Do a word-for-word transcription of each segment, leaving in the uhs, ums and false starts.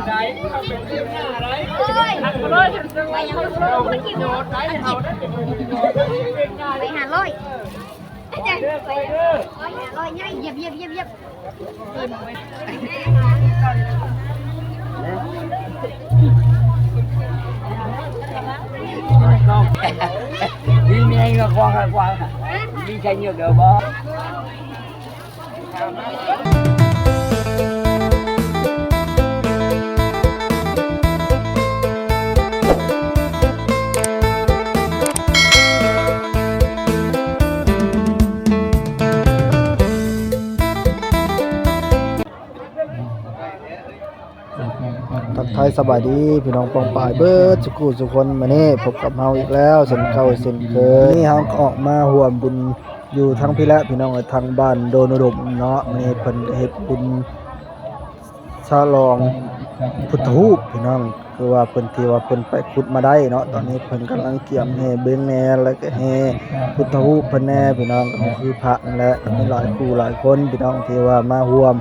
ไปหาร้อย ไปหาร้อย เหยียบ เหยียบ เหยียบ เหยียบ นี่มีอะไรก็กว้างกว้าง มีใครเหยียบเดี๋ยวบอก ทักทายสบายดีพี่น้องป้องปายเบิดสุขุสุคน มื้อนี้พบกับเฮาอีกแล้วเช่นเก่าเช่นเคย นี่เฮาก็ออกมาร่วมบุญอยู่ทางพี้แหละพี่น้องเอ้ย ทางบ้านโดนอุดมเนาะ มื้อนี้เพิ่นเฮ็ดบุญฉลองพุทธรูปพี่น้อง คือว่าเพิ่นที่ว่าเพิ่นไปขุดมาได้เนาะ ตอนนี้เพิ่นกำลังเกียมแห่เบงแหน่ แล้วก็แห่พุทธรูปเพิ่นแหน่พี่น้อง ก็คือพระนั่นแหละ ก็มีหลายคู่หลายคนพี่น้องที่ว่ามาร่วม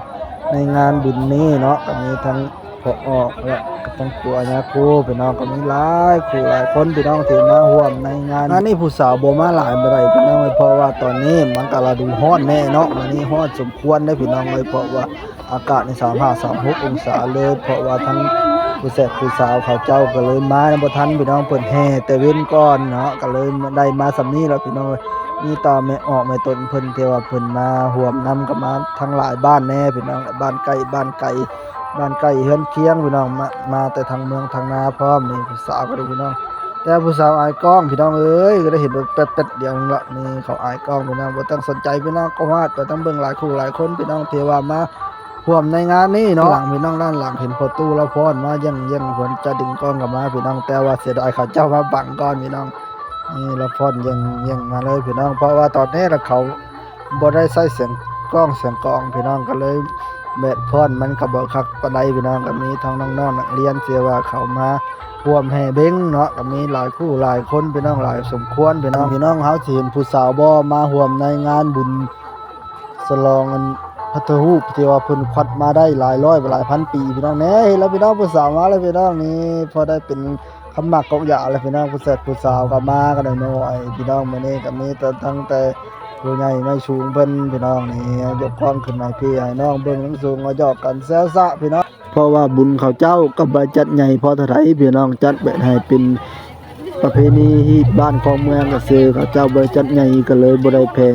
ในงานบุญนี้เนาะ ก็มีทั้ง พ่อออกและก็ต้องตัวญาครูพี่น้อง ก็มีหลายคู่หลายคนพี่น้องที่มาร่วมในงาน งานนี้ผู้สาวบ่มาหลายบ่ได้พี่น้องเอ้ย เพราะว่าตอนนี้มันก็ฤดูร้อนแน่เนาะ มื้อนี้ร้อนสมควรเด้อพี่น้องเอ้ย เพราะว่าอากาศนี่สามห้า สามหกองศาเลย เพราะว่าทั้งผู้แสบผู้สาวเขาเจ้าก็เลยมาบ่ทันพี่น้อง เพิ่นแห่แต่เว็นก่อนเนาะ ก็เลยได้มาส่ำนี้แล้วพี่น้องเอ้ย มีต่อแม่ออกแม่ตนเพิ่นที่ว่าเพิ่นมาร่วมนำก็มาทั้งหลายบ้านแน่พี่น้อง บ้านใกล้บ้านไกล บ้านใกล้เฮือนเคียงพี่น้อง มา มาแต่ทางเมืองทางนาพร้อมนี่ ผู้สาวก็ได้พี่น้อง แต่ผู้สาวอายกล้องพี่น้องเอ้ย ก็ได้เห็นแป๊บๆเดียวนึงละ นี่เขาอายกล้องพี่น้อง บ่ต้องสนใจพี่น้อง ก็ฮอดไปทั้งเบิ่งหลายคู่หลายคนพี่น้องที่ว่ามาร่วมในงานนี้เนาะ หลังพี่น้องด้านหลังเห็นพ่อตู้ลาวพรมาแย่งๆ เพิ่นจะดึงกล้องเข้ามาพี่น้อง แต่ว่าเสียดายเขาเจ้ามาบังก่อนพี่น้อง นี่ลาวพรแย่งๆมาเลยพี่น้อง เพราะว่าตอนนี้ละเขา บ่ได้ใส่เสียงกล้องเสียงกลองพี่น้อง ก็เลยแบบฟ้อนมันก็บ่คักปานใดพี่น้อง ก็มีทั้งน้องๆนักเรียนที่ว่าเขามาร่วมแห่เบงเนาะ ก็มีหลายคู่หลายคนพี่น้อง หลายสมควรพี่น้อง พี่น้องเฮาสิเห็นผู้สาวบ่มาร่วมในงานบุญฉลองอันพระพุทธรูปที่ว่าเพิ่นควัดมาได้หลายร้อยหลายพันปีพี่น้อง แหน่เห็นแล้วพี่น้อง ผู้สาวมาแล้วพี่น้อง นี่พอได้เป็น คำมักกอกยาเลยพี่น้อง ผู้แซ่บผู้สาวก็มากันหน่อยๆ พี่น้อง มื้อนี้ก็มีแต่ทั้งแต่ผู้ใหญ่ไม่สูงเพิ่นพี่น้อง นี่ยกกล้องขึ้นมาพี่ให้น้องเบิ่งทั้งสูงมาหยอกกันแซวซะพี่น้อง เพราะว่าบุญเขาเจ้าก็บ่ได้จัดใหญ่พอเท่าใดพี่น้อง จัดแบบให้เป็นประเพณีฮีตบ้านของเมืองก็ซื่อ เขาเจ้าบ่ได้จัดใหญ่ก็เลยบ่ได้แผ่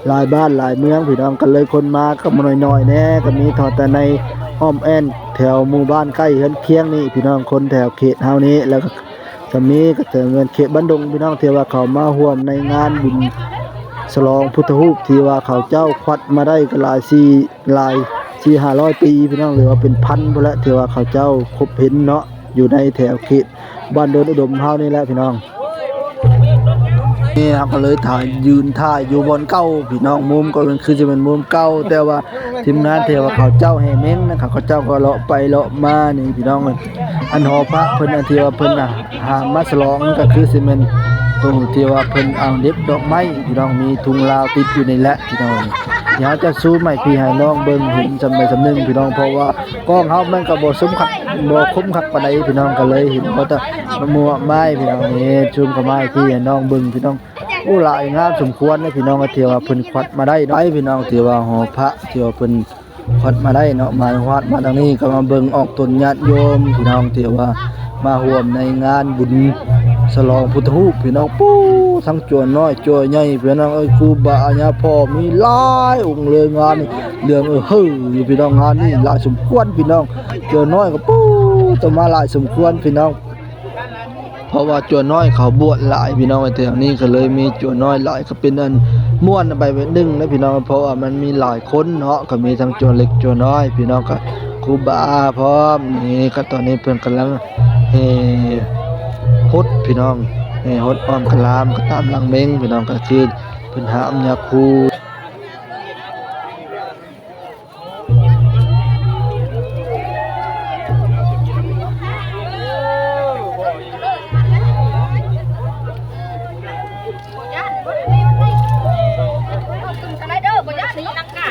หลายบ้านหลายเมืองพี่น้อง ก็เลยคนมาก็มาน้อยๆแหน่ ก็มีเท่าแต่ในอ้อมแอ้นแถวหมู่บ้านใกล้เฮือนเคียงนี่พี่น้อง คนแถวเขตเฮานี้ แล้วก็จะมีก็จะเป็นเขตบ้านดงพี่น้อง ที่ว่าเขามาร่วมในงานบุญฉลองพุทธรูปที่ว่าเขาเจ้าควัดมาได้ก็หลายสี่ หลายสี่ห้าร้อยปีพี่น้อง หรือว่าเป็นพันพุ้นแหละ ที่ว่าเขาเจ้าคบเห็นเนาะ อยู่ในแถวเขต บ้านโดนอุดมเฮานี่แหละพี่น้อง นี่เฮาก็เลยถ่าย ยืนถ่ายอยู่บ่อนเก่าพี่น้อง มุมก็คือจะเป็นมุมเก่า แต่ว่าทีมงานที่ว่าเขาเจ้าแห่เม้งนะครับ เขาเจ้าก็เลาะไปเลาะมานี่พี่น้อง อันหอพระเพิ่น อันที่ว่าเพิ่นน่ะหามาฉลองก็คือสิแม่นตรงที่ว่าเพิ่นเอาเด็ดดอกไม้พี่น้อง มีธงลาวติดอยู่นี่แหละพี่น้อง เดี๋ยวจะซูมให้พี่ให้น้องเบิ่งเห็นจำใดจำหนึ่งพี่น้อง เพราะว่ากล้องเฮามันก็บ่ซุมคัก บ่คมคักปานใดพี่น้อง ก็เลยเห็นบ่ตะ มันมั่วไม้พี่น้อง นี่ซูมเข้ามาให้พี่ให้น้องเบิ่งพี่น้อง โอ้ หลายงามสมควรเลยพี่น้อง ก็ถือว่าเพิ่นควัดมาได้เนาะ พี่น้อง ถือว่าหอพระ ถือว่าเพิ่นควัดมาได้เนาะ มาฮอดมาทางนี้ก็มาเบิ่งออกตนญาติโยมพี่น้อง ถือว่ามาร่วมในงานบุญฉลองพุทธรูปพี่น้อง ปู๊ ทั้งจั่วน้อยจั่วใหญ่พี่น้องเอ้ย ครูบาอาจารย์พ่อมีหลายองค์เลยงานนี้ เรื่องเออเฮ้ออยู่พี่น้อง งานนี้หลายสมควรพี่น้อง จั่วน้อยก็ปู๊ ต้องมาหลายสมควรพี่น้อง เพราะว่าจั่วน้อยเขาบวชหลายพี่น้อง แต่อย่างนี้ก็เลยมีจั่วน้อยหลาย ก็เป็นอันม่วนไปเป็นหนึ่งนะพี่น้อง เพราะว่ามันมีหลายคนเนาะ ก็มีทั้งจั่วเล็กจั่วน้อยพี่น้อง ก็ครูบาพร้อม นี่ก็ตอนนี้เพิ่นกำลังแห่ฮดพี่น้อง แห่ฮดอ้อมกะลามก็ตามหลังเม้งพี่น้อง ก็คือเพิ่นหามยาคู สไลเดอร์บ่ย่านนี่นักกะ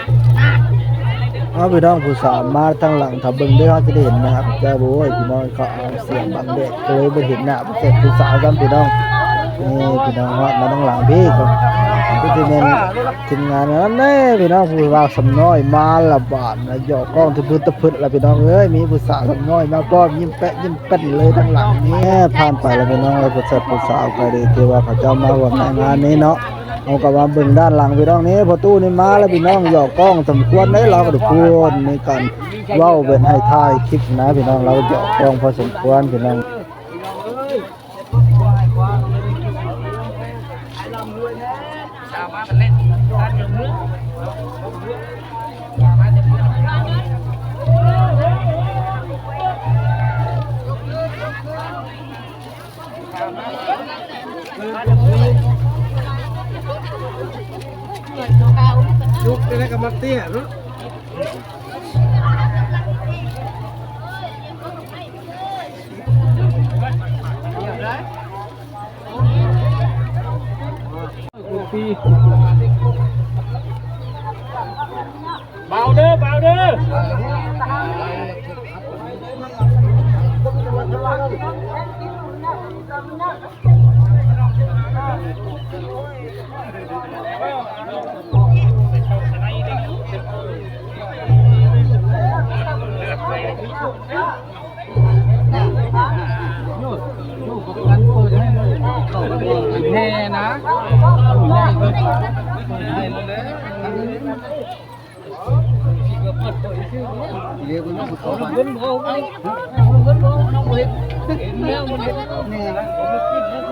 เอา เอาพี่น้องผู้สาวมาทางหลัง ถ้าเบิ่งได้เขาจะได้เห็นนะครับ แต่โอ้ยพี่น้องเขาเอาเสียงบังแดดก็เลยบ่เห็นหน้า บ่เสร็จผู้สาวซ้ำพี่น้อง นี่พี่น้องฮอดมาทางหลังพี่ก็ ก็สิแม่นทีมงานนั่นแน่พี่น้อง ผู้สาวสำน้อยมาละบาดนะ หยอกกล้องตะพึดตะพึดละพี่น้องเอ้ย มีผู้สาวสำน้อยมาพร้อม ยิ้มแปะยิ้มแป้นเลยทางหลังนี่ ผ่านไปแล้วพี่น้อง แล้วผู้สาวผู้สาวก็ดีที่ว่าเขาเจ้ามาร่วมในงานนี้เนาะ เอากลับมาเบิ่งด้านหลังพี่น้องนี่ พอตู้นี่มาแล้วพี่น้อง หยอกกล้องสมควรได้ เราก็ทุกคนในการเว้าเป็นให้ถ่ายคลิปนะพี่น้อง เราหยอกกล้องพอสมควรพี่น้อง ยุคนี้ก็มาเตี้ยเนาะ เบาเด้อ เบาเด้อ แห่นะ เรียกมันต้องเขาไป เงินบ่เอา เงินบ่เอา น้องบ่เห็น เห็นแล้วมันเห็น นี่